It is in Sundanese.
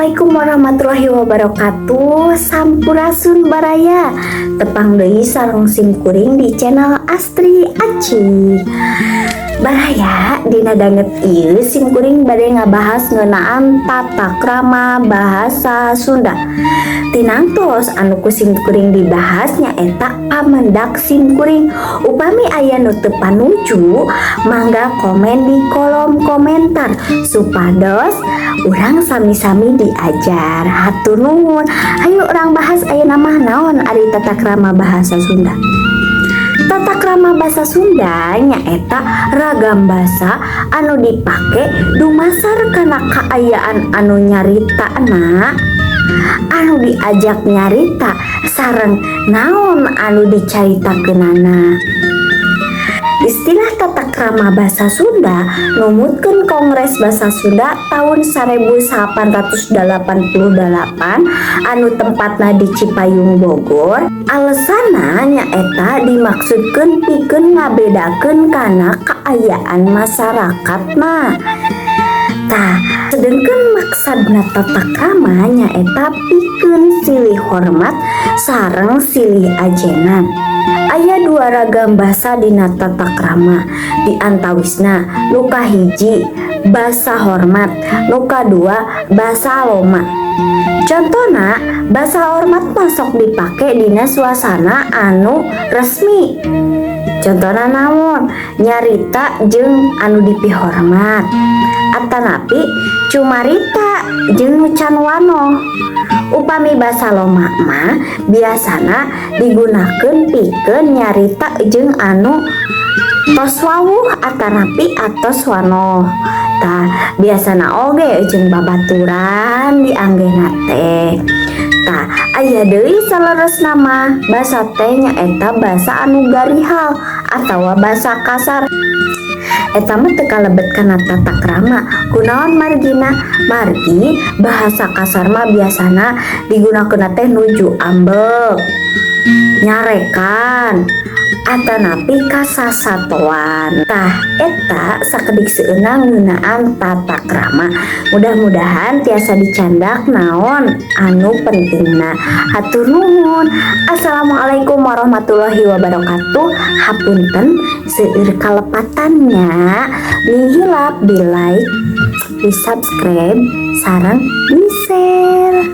Assalamualaikum warahmatullahi wabarakatuh. Sampurasun, baraya. Tepang deui sareng sim kuring di channel Astri Aci. Baraya, dina danget ieu sim kuring bade ngabahas ngeunaan tata krama bahasa Sunda. Tinangtos anu ku sim kuring dibahas nyaeta pamendak sim kuring. Upami aya nu teu panuju, mangga komen di kolom komentar supados urang sami-sami diajar. Hatur nuhun. Ayo urang bahas ayeuna mah naon ari tata krama bahasa Sunda. Tata krama bahasa Sunda nyaeta ragam basa anu dipake dumasar kana kaayaan anu nyaritana, anu diajak nyarita, sareng naon anu dicaritakeunana. Istilah tata krama bahasa Sunda numutkeun Kongres Basa Sunda tahun 1888 anu tempatna di Cipayung, Bogor. Alesanna nyaeta dimaksudkeun pikeun ngabedakeun kana kaayaan masyarakatna. Tah, sedengkeun maksadna tata krama nyaeta pikeun silih hormat sareng silih ajenan. Aya dua ragam basa dina tata krama, di antawisna nu kahiji basa hormat, nu kadua basa loma. Contona, basa hormat mah sok dipake dina suasana anu resmi. Contona naon? Nyarita jeung anu dipihormat atanapi cumarita jeung nu can wanoh. Upami basa loma mah biasana digunakeun pikeun nyarita jeung anu tos wawuh atanapi atos wanoh. Tah, biasana oge jeung babaturan dianggena teh. Tah, aya deui saleresna mah basa teh nyaeta basa anu garihal atawa basa kasar. Eta mah teu kalebet kana tata krama. Kunaon margina? Margi bahasa kasar mah biasana digunakeun teh nuju ambek, nyarekan, atanapi kasasatoan. Tah, eta sakedik seueurna ngeunaan tata krama. Mudah-mudahan tiasa dicandak naon anu pentingna. Hatur nuhun. Assalamualaikum warahmatullahi wabarakatuh. Hapunten seueur kalepatannya. Dihilap di like, di subscribe, sareng di share.